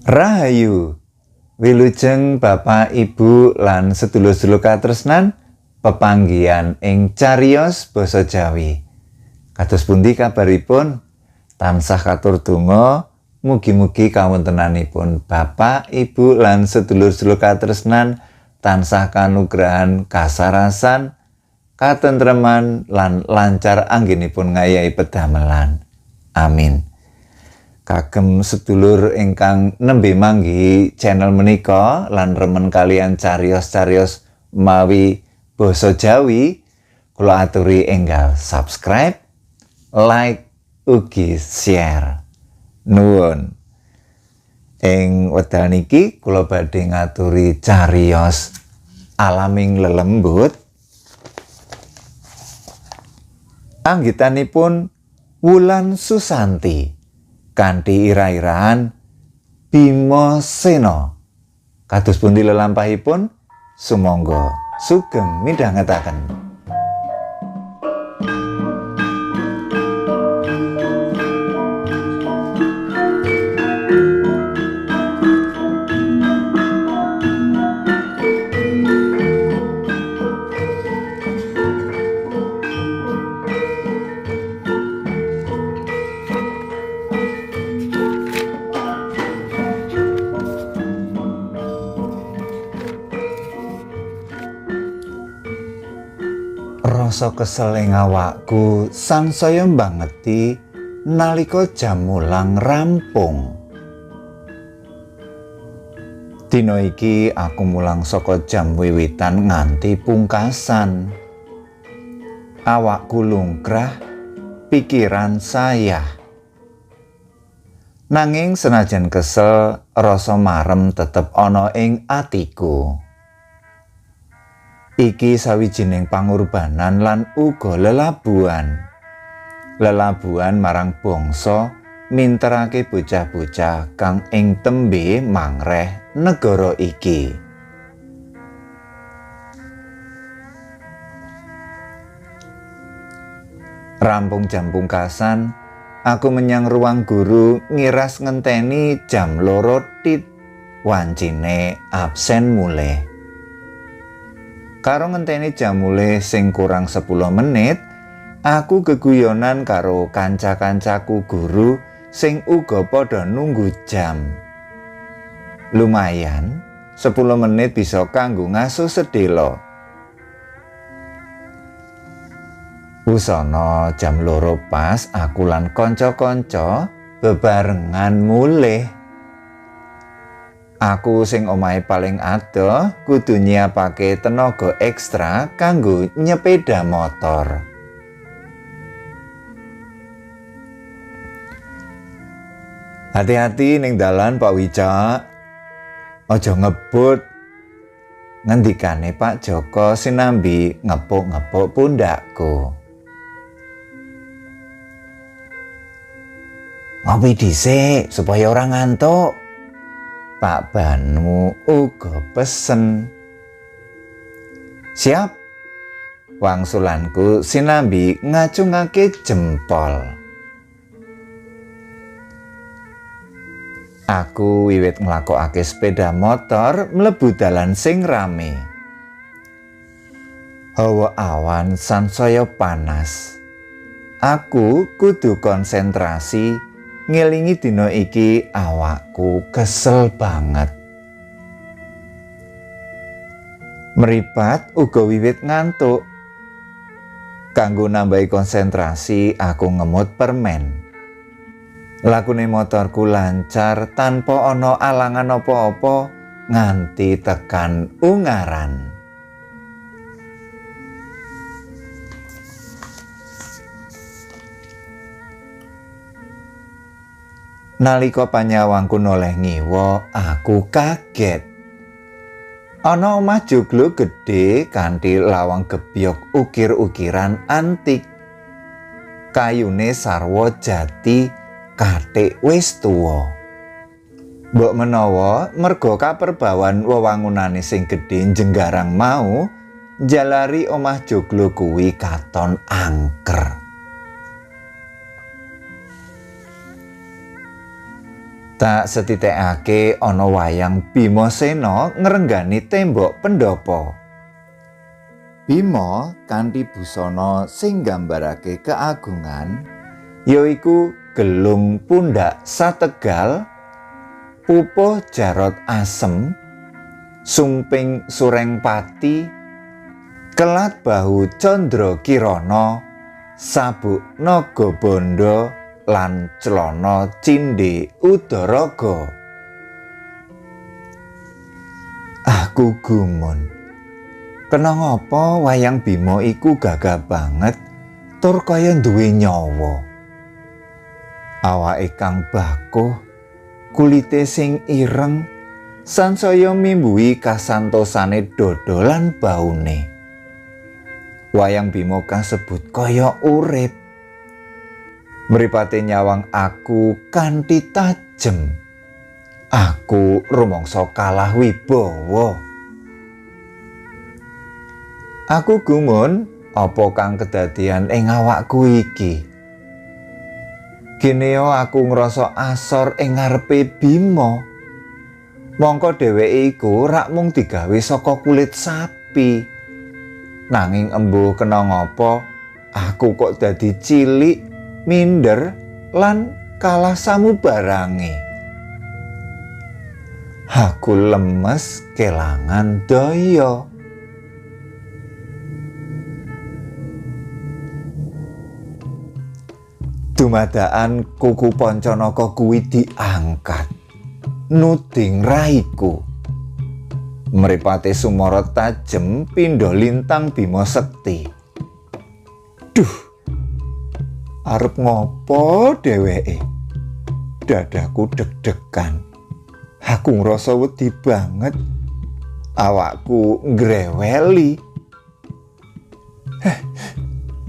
Rahayu, wilujeng Bapak Ibu lan sedulur-sedulur katresnan pepanggihan ing cariyos basa Jawi. Kados pundi kabaripun? Tansah katur donga, mugi-mugi kawontenanipun Bapak, Ibu lan sedulur-sedulur katresnan tansah kanugrahan kasarasan, katentreman lan lancar anggenipun ngayahi pedamelan. Amin. Kagem sedulur ingkang nembe manggihi channel menika lan remen kalian cariyos-cariyos mawi basa Jawi, kula aturi enggal subscribe, like, ugi share. Nuwun. Ing wekdal niki kula badhe ngaturi cariyos alaming lelembut anggitanipun Wulan Susanti kanthi ira-iraan Bima Sena. Kados pundi lelampahipun? Sumangga sugeng midhangetaken. Rasa kesel ing awakku sansaya mbangeti nalika jam mulang rampung. Dina iki aku mulang saka jam wiwitan nganti pungkasan. Awakku lungkrah, pikiran sayah. Nanging senajan kesel, rasa marem tetep ana ing atiku. Iki sawijining pangorbanan lan uga lelabuhan. Lelabuhan marang bangsa minterake bocah-bocah kang ing tembe mangreh negara iki. Rampung jam pungkasan, aku menyang ruang guru ngiras ngenteni jam 2 tit wancine absen mulih. Karo ngenteni jam mulih sing kurang 10 menit, aku geguyonan karo kanca-kancaku guru sing uga padha nunggu jam. Lumayan, 10 menit bisa kanggo ngasuh sedelo. Wusana jam 2 pas aku lan kanca-kanca bebarengan mulih. Aku sing omahe paling adoh kudu nyiapake tenaga ekstra kanggo nyepeda motor. Hati-hati ning dalan Pak Wicak. Aja ngebut. Ngendikane Pak Joko sinambi ngepuk-ngepuk pundakku. Ngopi dhisik supaya ora ngantuk. Pak Banu uga pesen. Siap. Wangsulanku sinambi ngacungake jempol. Aku wiwit nglakokake sepeda motor mlebu dalan sing rame. Hawa awan sansaya panas. Aku kudu konsentrasi ngelingi dina iki awakku kesel banget. Meripat uga wiwit ngantuk. Kanggo nambahi konsentrasi, aku ngemut permen. Lakune motorku lancar tanpa ana alangan apa-apa nganti tekan Ungaran. Nalika panyawangku noleh ngiwa, aku kaget. Ana omah joglo gedhe kanthi lawang gebyok ukir-ukiran antik. Kayune sarwa jati kathik wis tuwa. Mbok menawa merga kaperbawan wewangunane sing gedhe njenggarang mau, njalari omah joglo kuwi katon angker. Tak setitekake ana wayang Bima Sena ngrenggani tembok pendopo. Bima kanthi busana sing nggambarake keagungan yaiku gelung pundak sategal, pupuh jarot asem, sumping sureng pati, kelat bahu Candra Kirana, sabuk naga bondo lan celana cindhe Udaraga. Aku gumun. Kena ngapa wayang Bima iku gagah banget tur kaya duwe nyawa. Awake kang bakuh, kulite sing ireng, sansaya mimbuhi kasantosane dada lan baune. Wayang Bima kasebut kaya urip. Mripate nyawang aku kanthi tajem. Aku rumangsa kalah wibawa. Aku gumun apa kang kedadian ing awakku iki. Kineo aku ngrasa asor ing ngarepe Bima. Mongko dheweke iku rak mung digawe saka kulit sapi. Nanging embuh kena ngapa aku kok dadi cilik, minder lan kalah samubarange. Aku lemes kelangan daya. Dumadakan kuku Pancanaka kuwi diangkat, nuding raiku. Mripate sumara tajem pindha lintang Bima Sekti. Duh, arep ngopo dheweke? Dadaku deg-degan. Aku ngrasa wedi banget. Awakku ngreweli.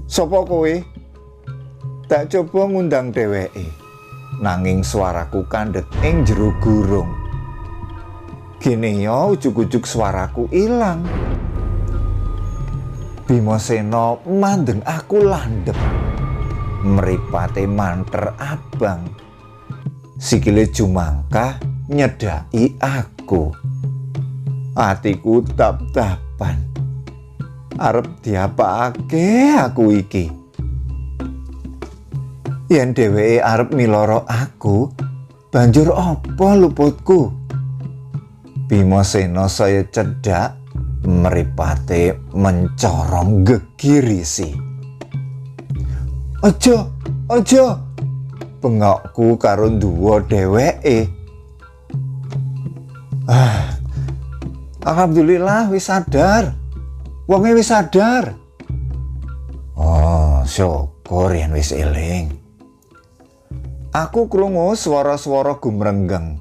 Sapa kowe? Tak coba ngundang dheweke, nanging suaraku kandhet ing jero gurung. Gene yo ujug-ujug suaraku ilang. Bima Sena mandeng aku landhep. Mripate manter abang. Sikile jumangkah nyedhaki aku. Atiku tap-tapan. Arep diapakake aku iki? Yen dheweke arep miloro aku, banjur apa luputku? Bima Sena saya cedhak, mripate mencorong gegirisi. Aja, aja, bengokku karo nduwa dheweke. Alhamdulillah wis sadar. Wonge wis sadar. Oh, syukur yen wis eling. Aku krungu swara-swara gumrenggeng.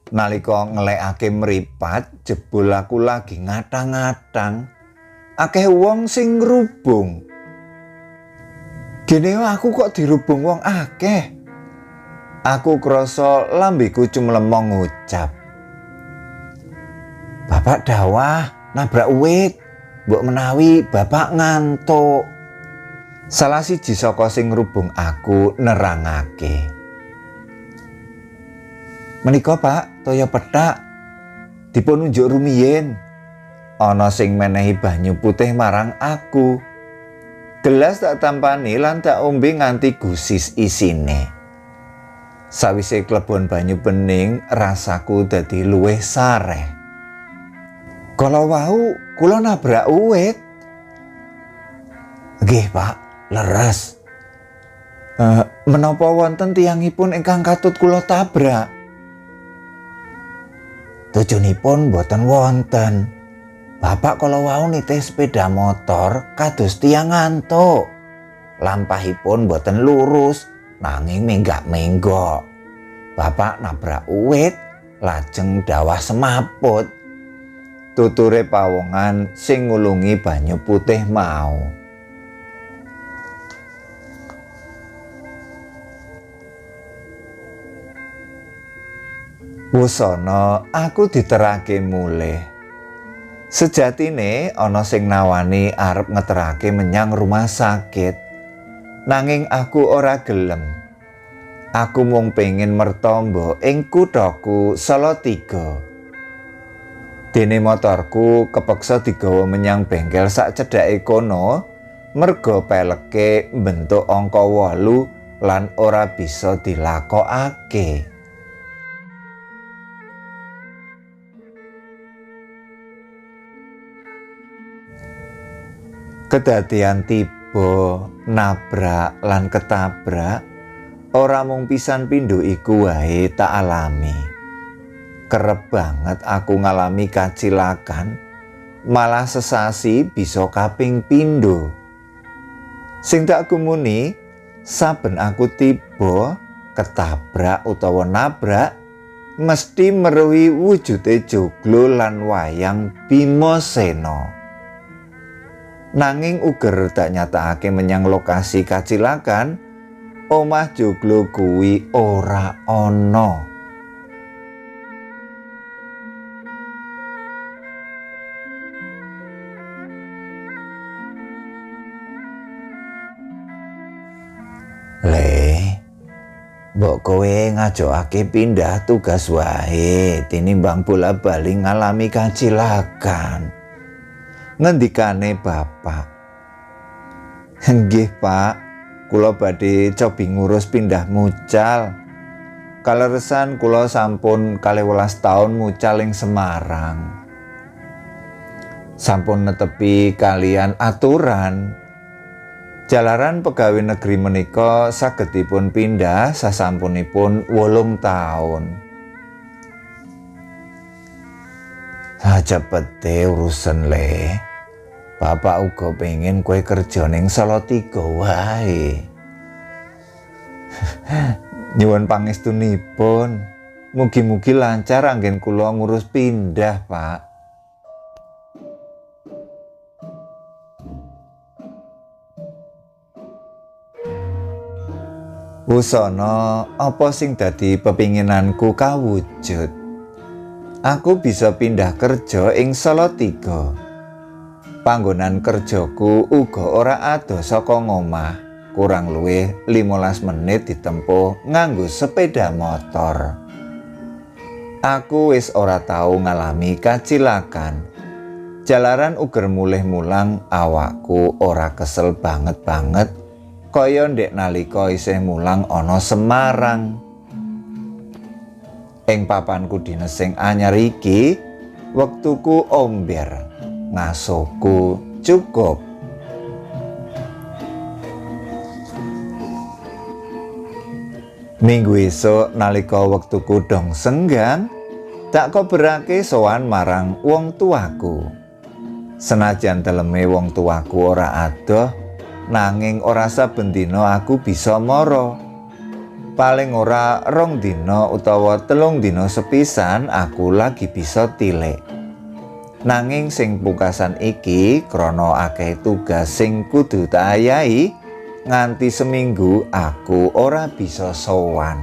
Nalika ngelekake mripat, jebul aku lagi ngatang-ngatang. Akeh wong sing ngrubung. Gene aku kok dirubung wong akeh. Aku krasa lambeku cumlemong ngucap. Bapak dawah nabrak wit, mbok menawi bapak ngantuk. Salah siji saka sing ngrubung aku nerangake. Menika Pak, toya pethak dipun unjuk rumiyin. Ana sing menehi banyu putih marang aku. Gelas tak tampani lan tak ombe nganti gusis isine. Sawise klebon banyu bening, rasaku dadi luwih sareh. Kala wau kula nabrak uwit. Nggih, Pak, leres. Menapa wonten tiyangipun ingkang katut kula tabrak? Tujunipun boten wonten. Bapak kala wau nitih sepeda motor kados tiyang ngantuk. Lampahipun boten lurus nanging menggak-menggok. Bapak nabrak uwit lajeng dawah semaput. Tuture pawongan sing ngulungi banyu putih mau. Wusana aku diterake mulih. Sejatine ana sing nawani arep ngeterake menyang rumah sakit. Nanging aku ora gelem. Aku mung pengen mertombo ing kuthaku Salatiga. Dene motorku kepeksa digawa menyang bengkel sak cedhake kono merga peleke bentuk angka 8 lan ora bisa dilakokake. Kedadian tiba, nabrak lan ketabrak ora mung pisan pindho iku wae tak alami. Kerep banget aku ngalami kacilakan, malah sesasi bisa kaping pindho. Sing tak gumuni, saben aku tiba, ketabrak utawa nabrak, mesti meruhi wujude joglo lan wayang Bima Sena. Nanging uger tak nyatakake menyang lokasi kacilakan, omah joglo kuwi ora ana. Le, mbok kowe ngajokake pindah tugas wae tinimbang bola-bali ngalami kacilakan. Ngendikane bapak. Nggih, Pak, kula badhe cobi ngurus pindah mucal. Kaleresan kula sampun 12 taun mucal ing Semarang. Sampun netepi kalian aturan. Jalaran pegawai negeri menika saged dipun pindah sasampunipun 8 taun. Cepete urusan le. Bapak uga pengen kowe kerja ning Salatiga wae. Nyuwun pangestunipun. Mugi-mugi lancar anggen kula ngurus pindah, Pak. Wusana apa sing dadi pepinginanku kawujud. Aku bisa pindah kerja ing Salatiga. Panggonan kerjaku uga ora adoh saka ngomah, kurang luwih 15 menit ditempuh nganggo sepeda motor. Aku wis ora tau ngalami kacilakan. Jalaran uger mulih mulang awakku ora kesel banget-banget kaya ndek nalika isih mulang ana Semarang. Ing papanku dines sing anyar iki, wektuku omber, ngasoku cukup. Minggu esuk nalika wektuku dong senggang, tak koberake sowan marang wong tuaku. Senajan teleme wong tuaku ora adoh, nanging ora saben dina aku bisa mara. Paling ora 2 dina utawa 3 dina sepisan aku lagi bisa tilik. Nanging sing pungkasan iki krana akeh tugas sing kudu tak ayahi, nganti seminggu aku ora bisa sowan.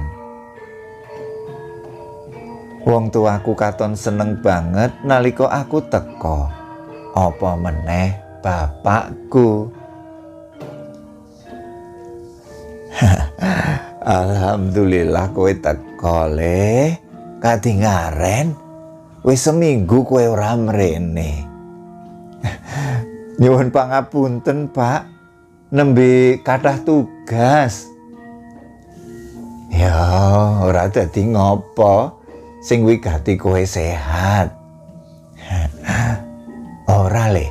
Wong tuaku katon seneng banget nalika aku teka. Apa meneh bapakku. Alhamdulillah kowe teka le. Kadingaren wis seminggu kowe ora mrene. Nyuwun pangapunten, Pak. Nembe kathah tugas. Ya, ora dadi ngopo. Sing wigati kowe sehat. Ora le.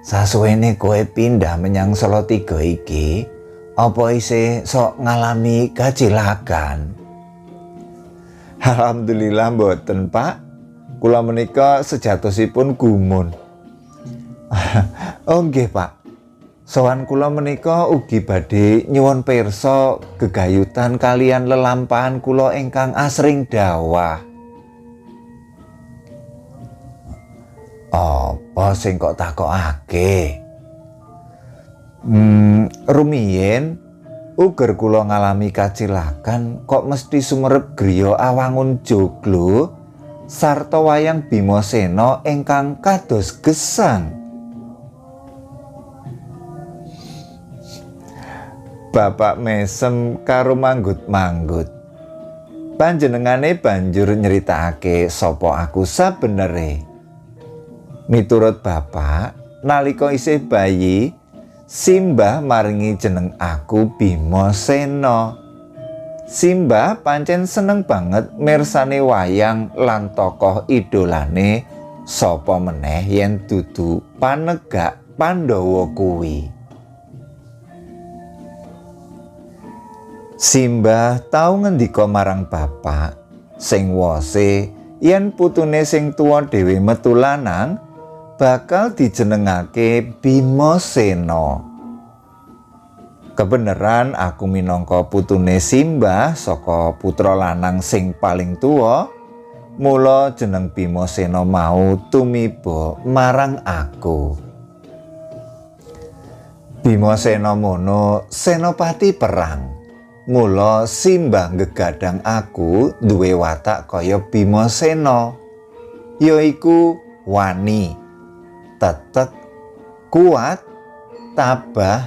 Sasuwene kowe pindah menyang Salatiga iki, apa isih sok ngalami kacilakan? Alhamdulillah mboten, Pak. Kula menika sejatosipun gumun. Oh nggih, Pak. Sowan kula menika ugi badhe nyuwun pirsa gegayutan kalian lelampahan kula ingkang asring dawah. Apa sing kok takokake? Rumiyin uger kula ngalami kacilakan kok mesti sumerep griya awangun joglo sarta wayang Bima Sena ingkang kados gesang. Bapak mesem karo manggut-manggut. Panjenengane banjur nyeritakake sapa aku sabenere. Miturut bapak, nalika isih bayi, Simbah maringi jeneng aku Bimasena. Simbah pancen seneng banget mirsani wayang lan tokoh idolane sapa meneh yen dudu panegak Pandhawa kuwi. Simbah tau ngendika marang bapak sing wose yen putune sing tuwa dhewe metu lanang bakal dijenengake Bimasena. Kebeneran aku minangka putune Simbah saka putra lanang sing paling tuwa, mula jeneng Bimasena mau tumiba marang aku. Bimasena mono senopati perang. Mula Simbah nggegadang aku duwe watak kaya Bimasena, yaiku wani, tetek, kuat, tabah,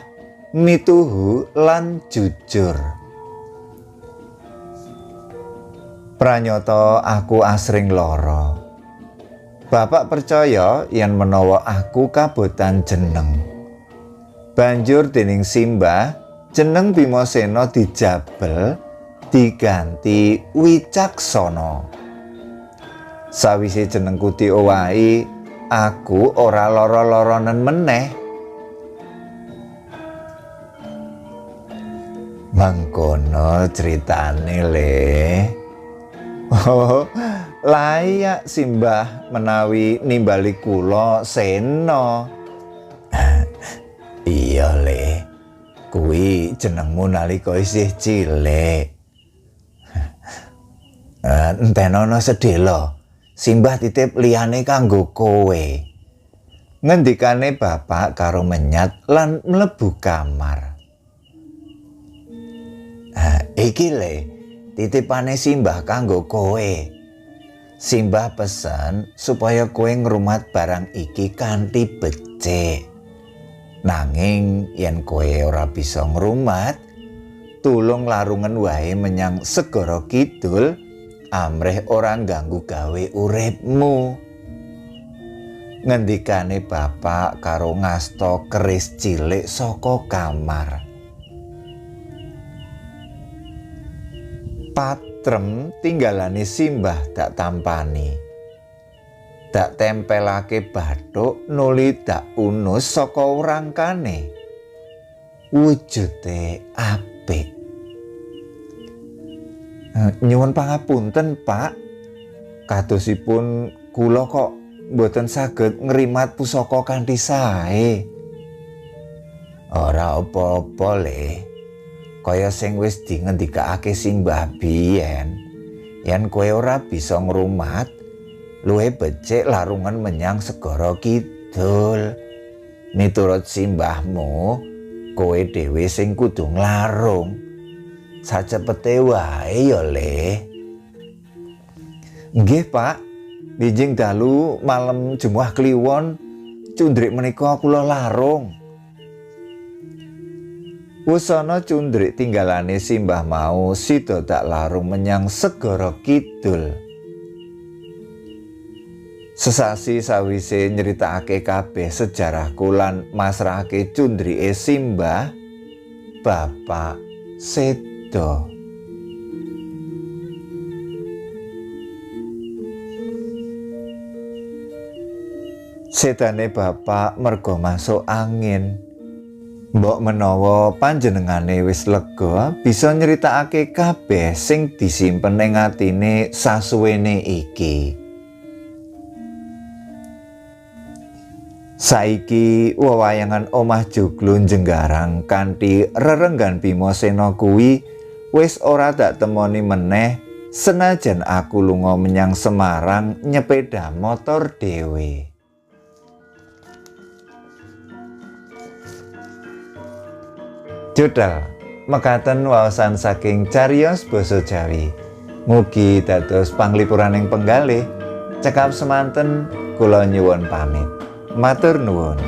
mituhu lan jujur. Pranyata aku asring lara. Bapak percaya yen menawa aku kabotan jeneng. Banjur dening Simbah, jeneng Bimasena dijabel diganti Wicaksana. Sawise jenengku diowahi, aku ora lara-laranen meneh. Mangkono critane le. Oh, layak Simbah menawi nimbali kula Sena. Iya le. Kuwi jenengmu nalika isih cilik. Entenono sedhela. Simbah titip liyane kanggo kowe. Ngendikane bapak karo menyat lan mlebu kamar. Iki le, titipane Simbah kanggo kowe. Simbah pesen supaya kowe ngrumat barang iki kanthi becik. Nanging yen kowe ora bisa ngrumat, tulung larungen wae menyang segara kidul amrih ora ngganggu gawe uripmu. Ngendikane bapak karo ngasta keris cilik saka kamar. Patrem tinggalane Simbah dak tampani. Dak tempelake bathuk nuli dak unus saka rangkane. Wujude apik. Nyuwun pangapunten, Pak. Kadosipun kula kok mboten saged ngrimat pusaka kanthi sae. Ora apa-apa, Le. Kaya sing wis dingendikake Simbah biyen, yen kowe ora bisa ngrumat, luwih becik larungan menyang segara kidul. Miturut simbahmu, kowe dhewe sing kudu nglarung. Sacepete wae ya, Le. Nggih, Pak. Bijing dalu malem Jemuah Kliwon cundrik menika kula larung. Wusana cundrik tinggalane Simbah mau sida dak larung menyang segara kidul. Sesasi sawise nyeritakake kabeh sejarahku lan masrahake cundrike Simbah, bapak seda. Sedane bapak mergo masuk angin. Mbok menawa panjenengane wis lega bisa nyeritakake kabeh sing disimpen ing atine sasuwene iki. Saiki wewayangan omah joglo Jenggarang kanthi rerenggan Bimasena kuwi wis ora dak temoni meneh senajan aku lunga menyang Semarang nyepeda motor dhewe. Jodal, mekaten waosan saking cariyos basa Jawi. Mugi dados panglipuraning penggalih. Cekap semanten kula nyuwun pamit. Matur nuwun.